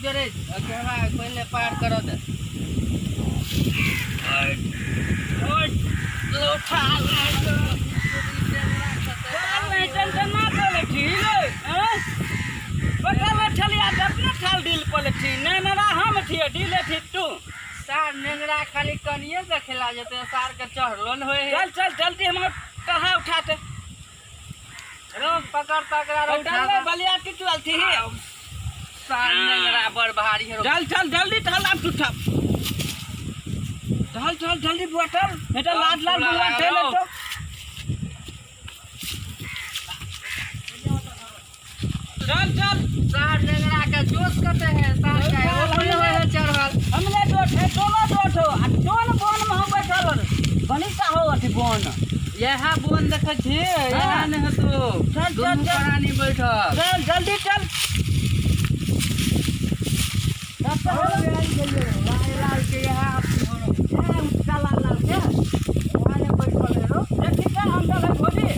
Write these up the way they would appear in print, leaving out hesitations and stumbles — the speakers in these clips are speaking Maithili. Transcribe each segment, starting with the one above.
जोरे हमरा पहिले पार कर दे। नहीं टेंशन ना चले ठीक हैं पता में चलिया अपने ठाल डील पले थी नहीं ना हम थी डीले थी तू। सार नेंगरा खाली कनिए से खेला जेते, सार के चढ़लो न होय। चल चल जल्दी हम कहाँ उठाते रोक पकड़ पकड़ा रो उठा ले बलिया की चल थी। सार नेंगरा बड़ भारी है। चल चल जल्दी टहल आप उठा चल चल जल्दी बुआ चल नहीं तो लाल लाल बुआ ठेले तो। चल चल सार नेंगरा के जोश कते है सार के ओपन होय है चढ़ल। हमले दोठ है दोनों दोठ हो आ दोन बोन में हम बैठल हो बनीता हो अथी बोन यह बोन देखे छी यहाँ नहीं हो तो चल, चल, दुनू चल। प्राणी बैठल। चल जल्दी चल। लाल लाल के यहाँ लाल लाल के यहाँ ने बैठल है रो। देखी क्या अंदर है भोजी।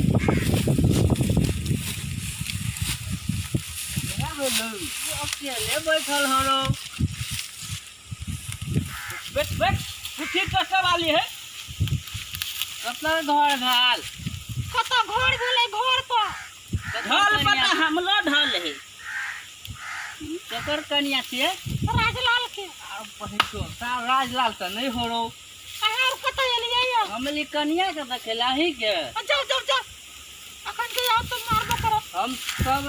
यहाँ होलो अकेले बैठल हो रो। बैठ बैठ कुछ कष्ट वाली है। कतना घर भेल? कतऽ घर भेलै घर पर? ढल पता हमलो ढल है। ककर कनिया छियै? राजलाल के। आब पहितो सार राजलाल तऽ नहि हो रो। अहाँ आर कतऽ एलियै यऽ? हमली कनिया के देखेला ही के। जाउ जाउ जाउ अखन के आउ तऽ मारबो करत। हम सब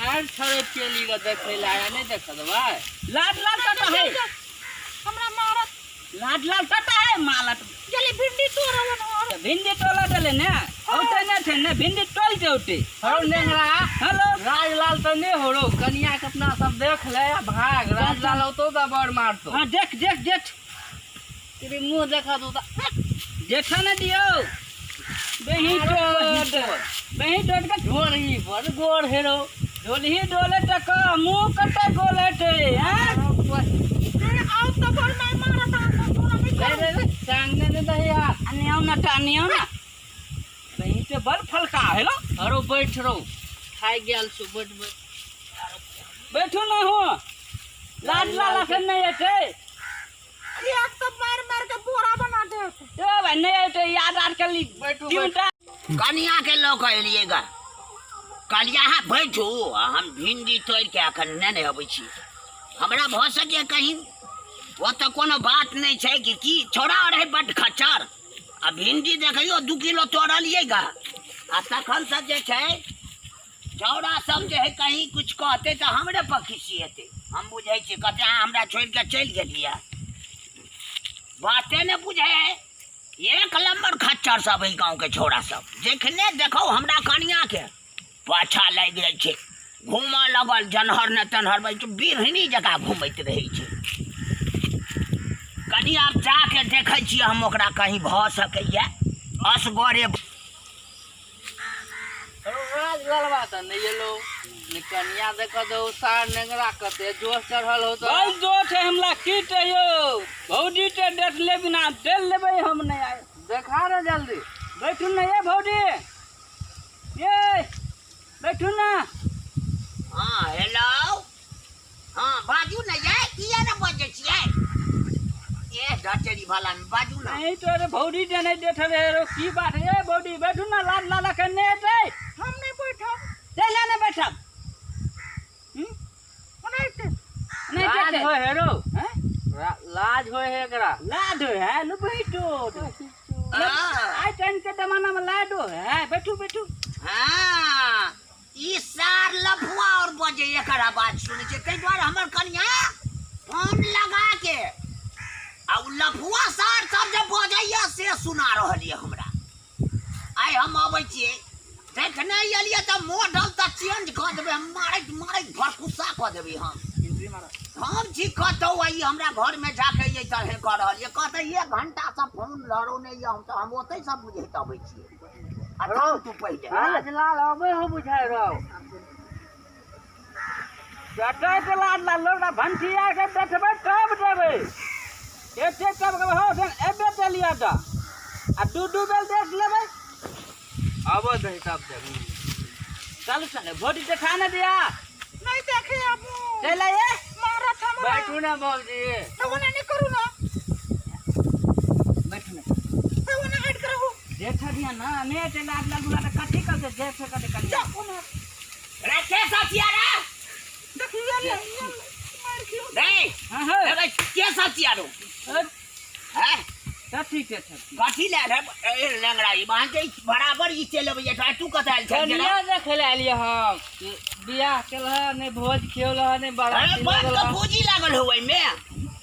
आर छड़े चली के देखेला या नहीं देख देबै? लाड लाल कता है? हमरा मारत। लाड लाल कता है मालत? गेली भिंडी तोड़ऽ तो भिंडी तोला देले ने औते ने थे ने भिंडी तोल के औते। हरो नेंगरा। हेलो। राजलाल तऽ नहि हो रो, कनिया के अपना सब देख ले आ भाग। राजलाल औतो तऽ बड़ मारतो। हां देख देख देख तेरी मुंह देखा दू तऽ देखा ने दियो। बही टोट बही टोट के ढोरी बड़ गोर हेरो। ढोलही डोले तक मुंह कते गोले थे हैं? आउ तऽ बड़ मार मारत अहाँ सब तोरा नहि रे रे रे टांगने ने दही यार। अनियाव ना टानियाव ना बही ते बड़ फलका हेलो। हरो बैठ रो खाइ गेल छु बैठ बैठ। बैठू ना हो लाड लाल अखन नहीं एते। एक तऽ मार मार के बोरा बना देत। ए भाई नहीं एते याद आर के ली बैठू, चिमटा। कनिया के लऽ कऽ एलियै गा। कहलियै अहाँ बैठू आ हम भिंडी तोड़ि के अखन नेने अबै छी। हमरा भऽ सकैए कहीं ओतऽ कोनो बात नहि छै कि की छौड़ा रहै बड्ड खच्चर आ भिंडी देखियौ 2 किलो तोड़लियै गा आ तखन से जे छै छौड़ा सब जे है कहीं कुछ कहतै तऽ हमरे पर खिसिएतै। हम बुझै छियै कहतै अहाँ हमरा छोड़ि कऽ चलि गेलियै। बाते नहि बुझै है। एक नंबर खच्चर सब है गाँव के छौड़ा सब। जखने देखौ हमरा कनिया के पाछा लागि जाइ छै, घूमऽ लगल जनहर ने तनहर बैठ बिरहनी जकाँ घूमैत रहै छै। कनि आब जाके देखै छियै हम ओकरा कहीं भऽ सकैए असगरे। राजलालबा तऽ नहि एलो ने कनिया देख दो सार नेंगरा कते जोश चढ़ल हो तो। बस जोश है हमला की कहियो भौजी के देख ले बिना देख लेबै हम नहीं आए। देखा रे जल्दी। बैठू ना ये भौजी ये बैठू ना। हाँ हेलो। हाँ बाजू ना ये किया ना बजै छियै? ए डचरी वाला में बाजू ना। नहीं तो अरे भौजी जे नहीं देख रहे रो की बात है? ए भौजी बैठू ना लाल लाला के नहीं एतै। हम नहीं बैठब। चल ना बैठब। नहीं एतै। नहीं लाज एतै। होय है रो। हैं? लाज होय है एकरा। लाज होय है लो बैठो। हाँ। आई टाइम के जमाना में लाज होय है। बैठू बैठू। हाँ ई सार लफुआ और बजे एकर आवाज सुनै छै ताहि दुआरे हमर कनिया फोन लगा के आ उ लफुआ सार सब जे बजैया से सुना रहल यऽ हमरा। आइ हम अबै छियै देखने एलियै तऽ मॉडल तऽ चेंज कऽ देबै हम, मारैत मारैत भरकुस्सा कऽ देबै हम। हम छी कतौ आ ई हमरा घरमे जाके एहि तरहे कऽ रहल यऽ। कहतै 1 घंटासँ फोन लड़ौने यऽ हम तऽ हम ओतहिसँ बुझैत अबै छियै। आ थाम तू पहिले। राजलाल अबै हो बुझाइ रहो। जतय के लाल लाल लोग भंसिया के देखबै तब देबै। एते तब के हो से एबे ते लिया दा। आ दू दू बेल देख लेबै। आबऽ दही तब देख। चल चल भोटी देखा न दिया। नहीं देखे आबू। चल आइए। मारत बैठू ना बाबूजी। तऽ ओना नहि करू ने। बैठू ने। तऽ ओना हटि कऽ रहू। जेठ दिया ना ने ते लाज लगुला तऽ कथी करते जेठ कते कनिया। जा ओना। रे के सब छिया रे? देखिए ले मारि खियो। रे हाँ हाँ। अबे के सब छिया रो? हैं? कथी के छथि? कथी ले रे? ए लेंगड़ा ई बांध के बराबर ई चलि अबैया तऽ तू कतऽ आयल छह? कनिया देखे लए एलियै हम। बियाह केलह नहि, भोज खियौलह नहि, अरे बाराती बाप लगल के हँ। पूंजी लागल हो ओहिमे,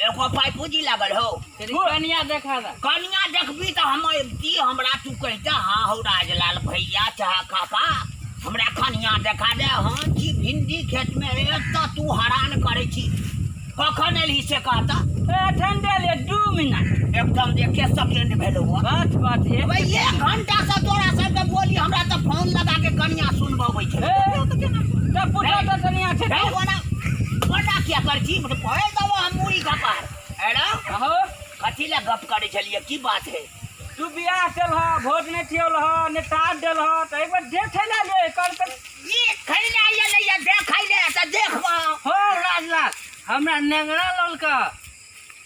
एको पाइ पूंजी लागल हो। तेरी कनिया देखा दे। कनिया देखबी तऽ हम अबती, हमरा तू कहिता हाँ हौ राजलाल भैया चाहे काका हमरा कनिया देखा दे। हाँ जी भिंडी खेत में एक तऽ तू हरान करै छी, कखन एलही से कहता? ए ठंडे ले 2 मिनट। एकदम देखे सेकेंड भेल हुआ। बात बात एक अबे 1 घंटा से तोरा सबके बोली, हमरा तऽ फोन लगा के कनिया सुनबबै छै। तऽ पूछो तऽ कनिया छै। रे ओना ओना किया कर छी? पढ़े दबो हम मुड़ी कपार। अरे कहो कथी लए गप करै छलियै, की बात है? तू बियाह केलह, भोज नहि खियौलह, ने तार देलह, तऽ एक बेर देखे लए ले कर कर। ई खैले एलैया देखै ले तऽ देखबो। हो राजलाल, हमरा नेंगरा ललका।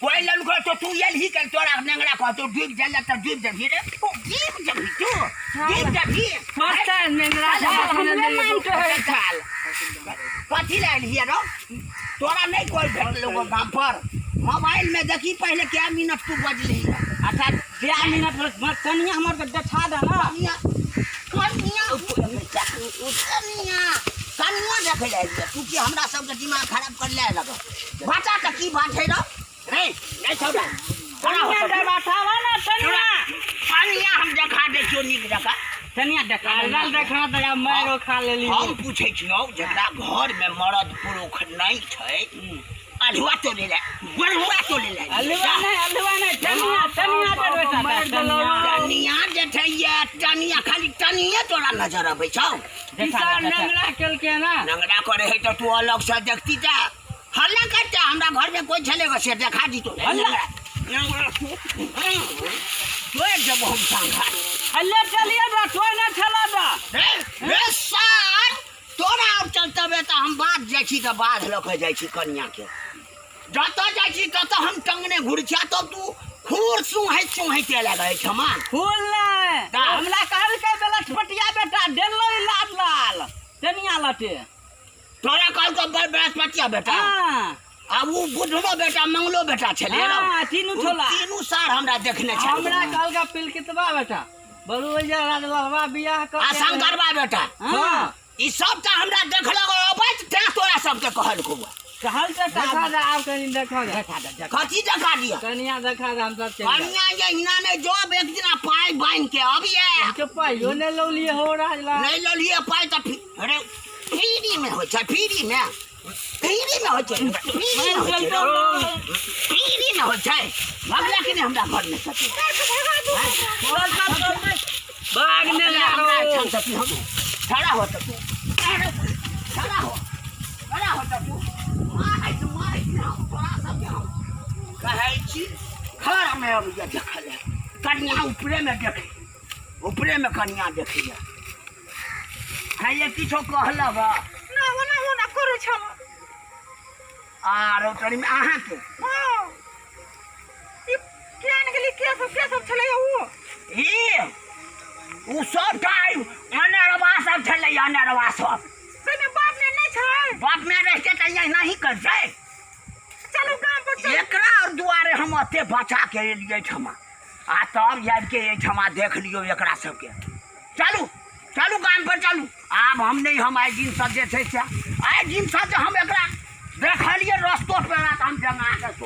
कोई ललको तो तू एलही कल तोरा नेंगरा कहतो डूबि गेल तऽ डूबि जेबही रे, डूबि जेबही तू, डूबि जेबही। मस्त है नेंगरा। हमरे मानते है। चाल कथी लए एलही रो? तोरा नहीं कोई भेटलो गो गाम पर? मोबाइल में देखी पहले क्या मिनट तू बजली। अच्छा 2 मिनट मत कनिया हमर के देखा दे ना। कनिया कनिया कनिया कनिया देखे ले एलियै तू, की हमरा सबके दिमाग खराब कर ले लग। बता तऽ की बात है रो? रे नहीं छौड़ा खड़ा हो। कनिया देखावा ना कनिया। कनिया हम देखा दै छियौ नीक जकाँ। कनिया देखा राजलाल देखा दे, मारो खा लेली। हम पूछै छियौ जकरा घर में मरद पुरुख नहीं छै, अल्हुआ तोड़े ले बरुआ तोड़े ले। अलुआ नहीं, अलुआ नहीं, टनिया टनिया दे बेटा। टनिया जे छै ये टनिया, खाली टनिये तोरा नजर अबै छौ। किसान नंगरा केलकै ना। नंगरा करे है तऽ तू अलग से देखती तऽ हल्ला करता। हमरा घर में कोई छले से देखा दी तो हल्ला। नंगरा तोड़ देबो हम संघा। हल्ला चलिए दा, कोई ना छला दा। रे रे सार तोरा और चलतबे तऽ हम बाध जाइ छी तऽ बाध लऽ कऽ जाइ छी कनिया के। जतऽ जाइ छी ततऽ हम टंगने घुरै छी, आ तब तू खूर सुहैत सुहैते लगै छमा। फूल नहीं हमरा कहलकै बृहस्पतिया बेटा देलो लाल लाल टनिया लटे। तोरा कहलकै बृहस्पतिया बेटा? हाँ। आ उ बुढ़लो बेटा मंगलो बेटा छलै। हाँ, तीनू उ छोला। तीनू सार हमरा देखने छलै। हमरा कहलकै पिलकितबा बेटा बड़ू भैया राजलहवा बियाह कर आ शंकरबा बेटा। हाँ। ई सबटा हमरा देखलक अबैत तें तोरा सबके कहलकौ। कहल तऽ देखा दे आब कनी देखा दे। देखा दे। कथी देखा दिया? कनिया देखा दे, हम सब चलि जाएब। कनिया यहिना नहि जब एक दिना पाइ बान्हि के अबिये। के पाइयो नहि लौलियै हो राजलाल। नहि लौलियै पाइ तऽ अरे फ्री में होइ छै, फ्री में, फ्री में होइ छै, फ्री में होइ छै, फ्री में होइ छै। भगला कि नहि हमरा घर में सती? भाग ने हमरा एहिठाम सती हम। खड़ा हो तऽ तू, खड़ा हो, खड़ा हो तऽ तू। मारैत मारैत ने हम तोरा सबके हम कहै छी। घर में अबैया देखै लए कनिया, ऊपरे में देखे, ऊपरे में कनिया देखैया। है किछो कहलक? ना ओना ओना करै छल। आरो तनी अहाँके। हाँ ई किया ने गेली? के सब के सब छलै उ? ई उ सबटा अनरवा सब छलै, अनरवा सब। तैमे बाप ने नहि छै? बाप में रहिते तऽ एना ही करतै। चलू गाम पर चलू। एकरा और दुआरे हम एते बचा के एलियै एहिठमा, आ तब आबि के एहिठमा देख लियौ एकरा सबके। चलू चलू गाम पर चलू। आब हम नहि, हम आइ दिनसँ जे छै से आइ दिनसँ जे हम एकरा देखलियै रस्तो पेड़ा तऽ हम जमा के